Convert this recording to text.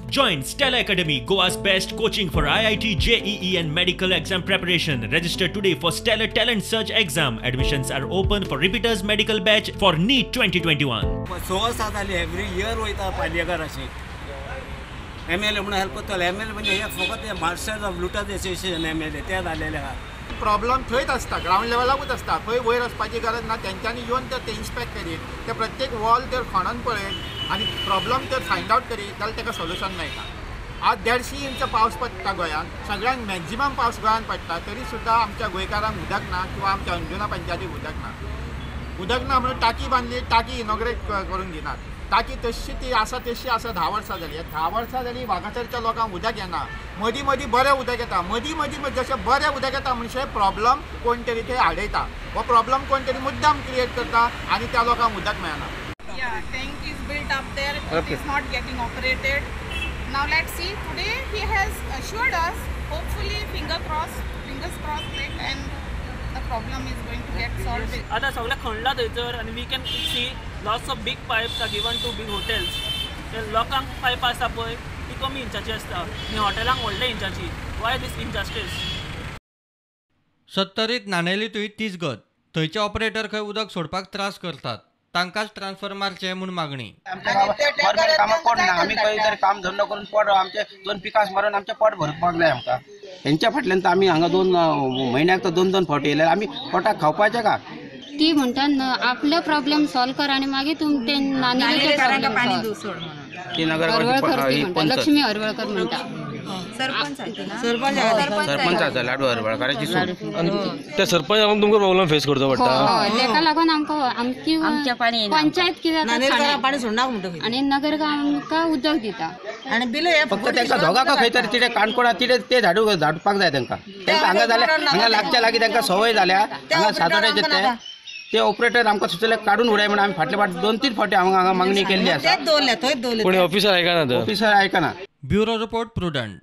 Join Stella Academy, Goa's best coaching for IIT, JEE and medical exam preparation. Register today for Stellar Talent Search exam. Admissions are open for repeaters medical batch for NEET 2021. 6 वर्सां जाली every year वयता पालयेकार अशें M L A म्हणून help करतलो. M L A म्हणजे हे फकत हे masters of looters association M L A ते जालेले आहा. प्रॉब्लम थंयच आसता, ग्रावंड लेवलाकूच आसता, खंय वयर वचपाची गरज ना. तेंच्यांनी येवन ते इन्स्पेक्ट करीत, ते प्रत्येक वॉल तर खणोन पळयत आनी प्रॉब्लम तर फायंड आवट करीत जाल्यार ताका सोल्युशन मेळटा. आज 150 इंच पावस पडटा गोंयांत, सगळ्यांत मॅक्झिमम पावस गोंयांत पडटा, तरी सुद्दां आमच्या गोंयकारांक उदक ना किंवा आमच्या अंजुना पंचायतीक उदक ना. उदक ना म्हणून टाकी बांदली, टाकी इनॉग्रेट करून दिनात. टाकी तशी ती आसा तशी आसा, 10 वर्सां जाली. 10 वर्सां जाली वागातरच्या लोकांक उदक येना. मदीं मदीं बरें उदक येता, मदीं मदीं जशें बरें उदक येता म्हणजे प्रॉब्लम कोण तरी ते हाडयता, हो प्रॉब्लम कोण तरी मुद्दाम क्रिएट करता आनी त्या लोकांक उदक मेळना. Yeah, tank is built up there. It is not getting operated. Now let's see. Today he has assured us. Hopefully, fingers crossed, it and the problem is going to get solved. आता सगळें खणलां थंयसर आनी we can see lots of big pipes are given to big hotels. ते लोकांक pipe आसता पळय ती कमी इंचाची आसता आनी हॉटेलांक व्हडले इंचाची. Why this injustice? सत्तरीत नाणेलींतूय तीच गत. थंयचे ऑपरेटर खंय उदक सोडपाक त्रास करतात, तांकांच ट्रान्सफर मारचें म्हूण मागणी. गव्हर्मेंट कामां कोण ना, आमी खंय तरी काम धंदो करून पोट आमचे 2 पिकास मारून आमचें पोट भरपाक जाय आमकां. हेंच्या फाटल्यान तर आमी हांगा 2 म्हयन्याक तर 2-2 फावटी येयले, आमी पोटाक खावपाचें का? ती म्हणटा आपलो प्रॉब्लेम सॉल्व कर आनी मागीर तुम ते नाणेलीचे प्रॉब्लेम सॉल्व. हरवळकर, लक्ष्मी हरवळकर म्हणटा. सरपंच आसा लाडू हरवळकाराची सून. त्या सरपंच तुमकां प्रॉब्लेम फेस करचो पडटा. तेका लागून आमकां आमची पंचायत कितें जाता आनी नगर आमकां उदक दिता आनी बिल फक्त तांकां दोगांक खंय तरी तिडे काणकोणा तिडे ते धाडपाक जाय तांकां. तांकां हांगा जाल्यार हांगा लागच्या लागीं तांकां संवय जाल्या, हांगा सातोड्याचे ते ऑपरेटर आमकां सुचयले काडून उडय म्हणून आमी फाटले फाट 2-3 फावटी हांगा मागणी केल्ली आसा. कोणी ऑफिसर आयकना, ऑफिसर आयकना. Bureau report, Prudent.